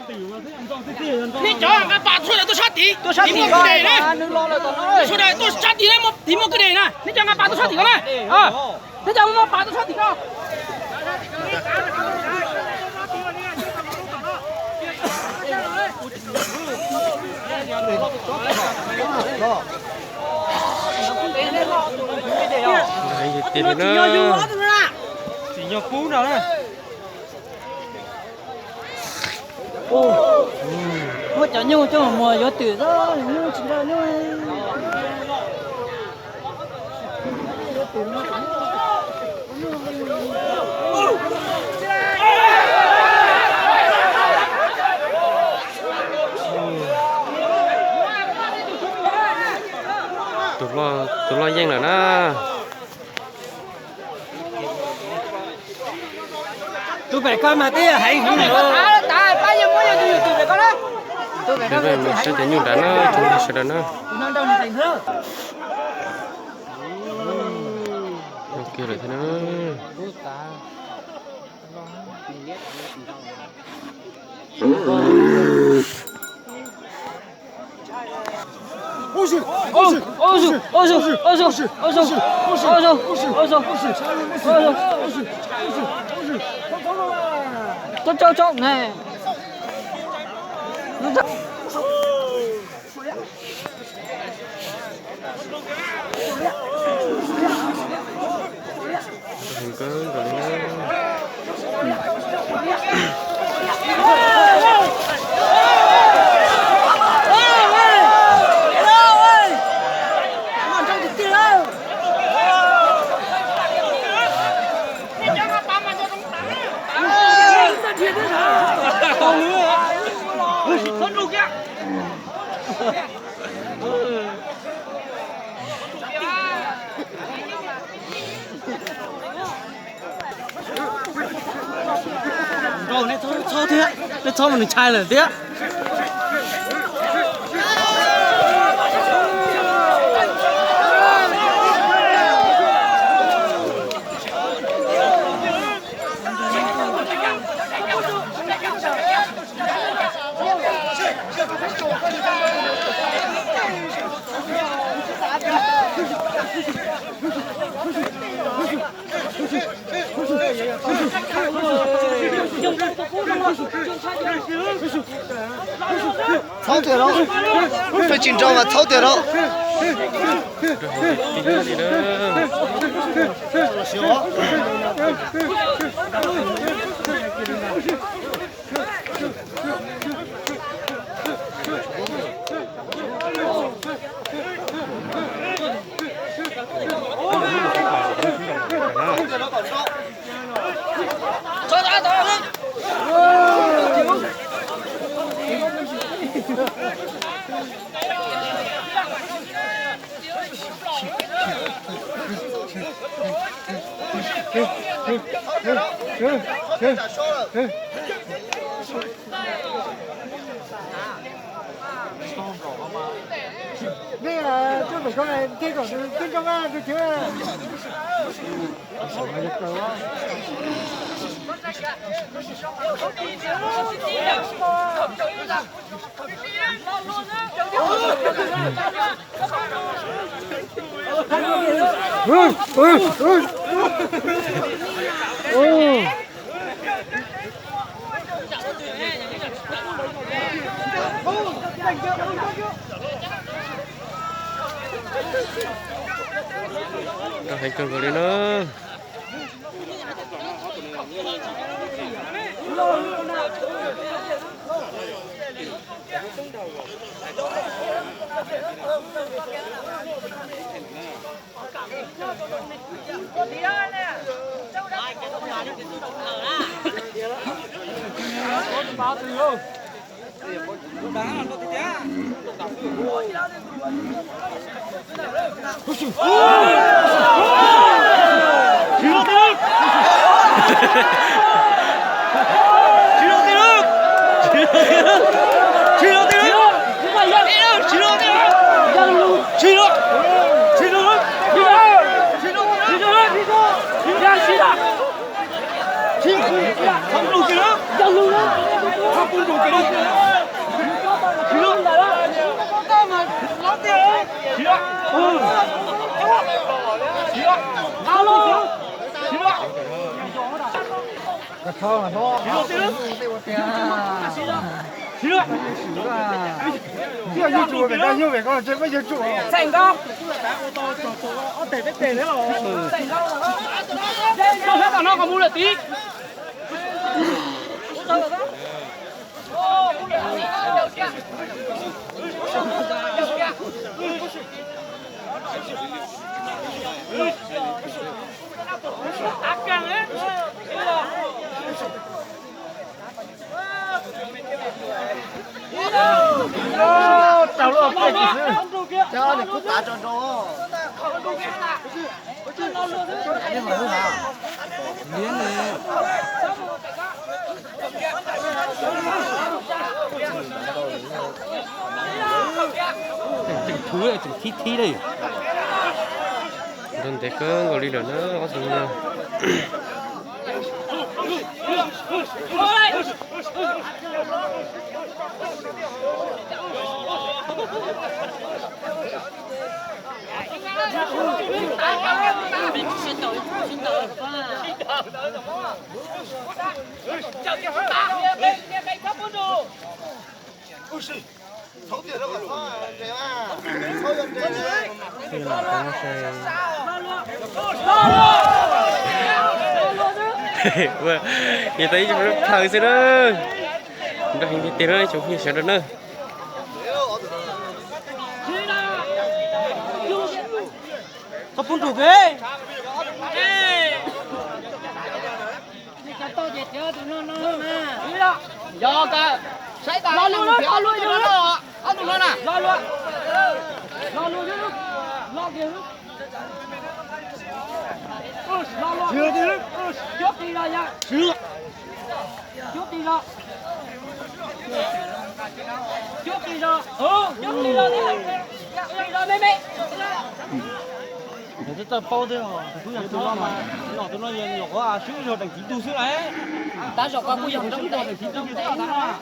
Nej cov nqa pas tuaj sawv daws tuaj sab tid, tuaj sab tid muaj kwj deg na. Sawv daws tuaj sab tid na, muaj tid muaj kwj deg na. Nej cov nqa pas tuaj sab tid ko na. Nej cov muaj pas tuaj sab tid ko. Tsis nyob pub no na. Muab cov nyuj coj mus muag yuav twm xwb, nyuj tsis nrog nyuj. Tus loj yeej lawm na. Tus pem ko mas twb yog heev heev lawm. Saib cov nyuj nrad na, sawv daws na. Kiag lawm thiab na. Tau tau tau ne. Nrau, nej txhob thiab, nej txhob los nws ntshai lawm thiab. Txhob tiag lauj, pheej tsis nrau mas txhob tiag lauj. Nej, coj pem ko, nce kom nws tib nroo, nws khiav. Nrau heev kawg nkaus li na. Tseem thib thib li. Nrog ntev kawg nkaus li lawm na ob tug no. Yog tau ib tsoom phaw xwb na. Nrog heev tiag tiag na ib tsoom phooj ywg sawv daws na. Txhob pub nrug kiag. Saib tas, ob tug no na. Twb tau paub thiab os, tus no mas, tus no nyuam qhuav swb ib zaug deem txiv tug xwb lauj. Tab zaum koj kuj yog deem txiv tug xwb lauj.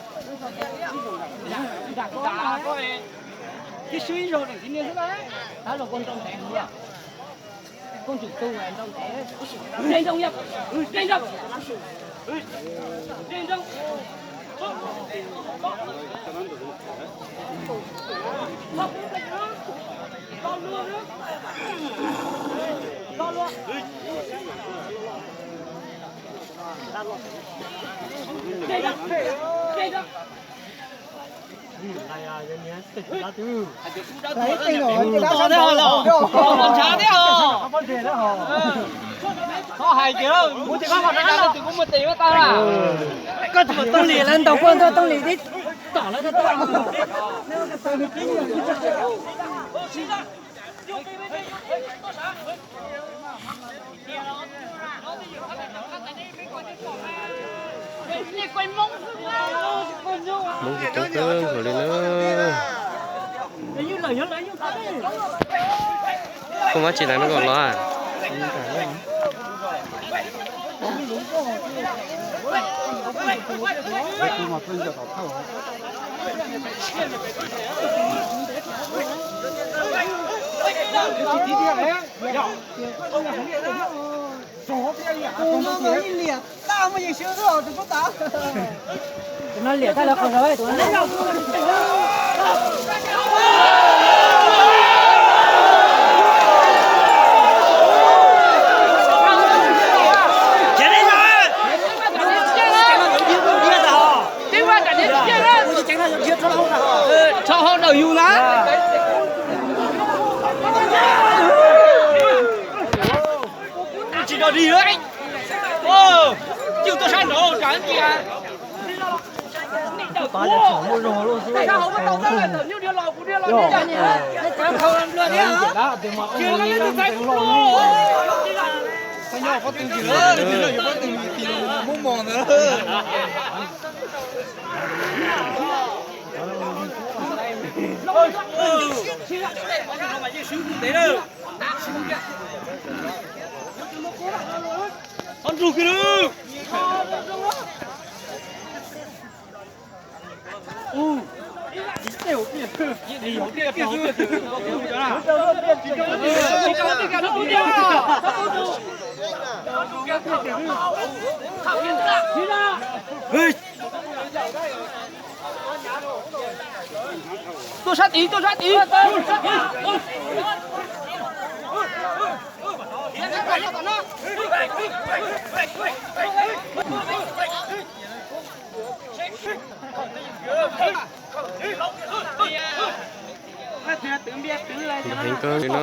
Twb swb ib zaug deem txiv niag xwb lauj. Tab zaum koj nrau ntev, koj tsum tu nrau ntev. Nrau nrau, nrau nrau. Koj tus Tooj Lis lawv ntaus koj ntawd, Tooj Lis tib tom lawv tau. Hmoob tsis tau kawg nkaus li na. Koj muab tsis lawv no kom los. Tus no ib liam tag muaj yeej siab xwb os tus pub tas. Tus no liam tag lawv qhov zog tus no. Rho hauv dawm yus na. Tsis dog dig lawm. Cwj tuaj sab nraud tsam cia. Nyob pob tw, pob tw muab mos ntawd. Txhob nrug kiag lawm. Tuaj sab tid, tuaj sab tid. Heev kawg li no.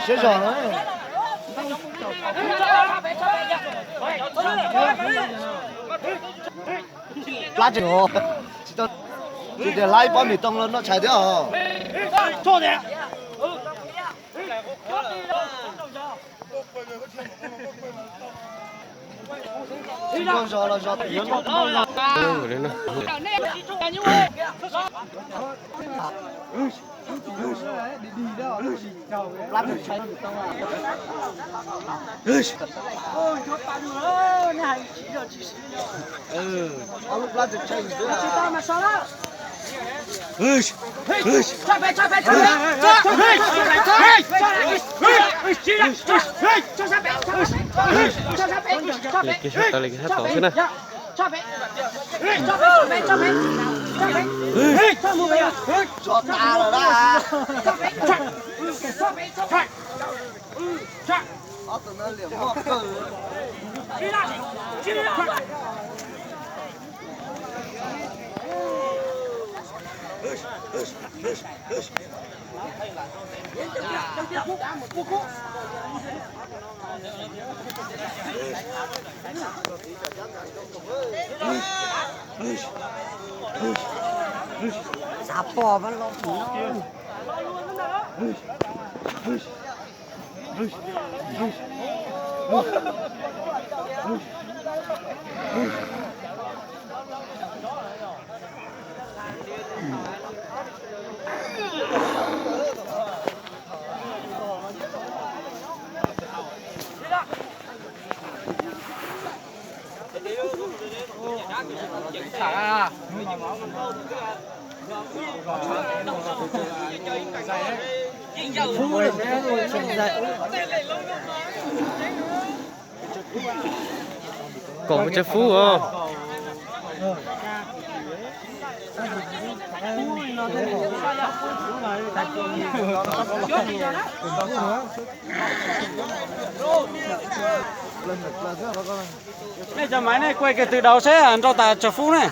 Siab zog no. Plab tseem, tsis tau, tsis tias hlab ib pob mis tooj los noj tshais thiab os. Tsis nkauj zog los zog. Plab tseem tshaib. Ob lub plab tseem tshaib xwb. Li kiag sab tod, li kiag sab tod xwb na. Tso tas lawm na. Ob tug no liam muaj kawg. Xav pom mas los. Kom pes tsawg fub os? Nej cov maiv nej kuaj kiag tw daus seb nrau tas tsawg fub ne.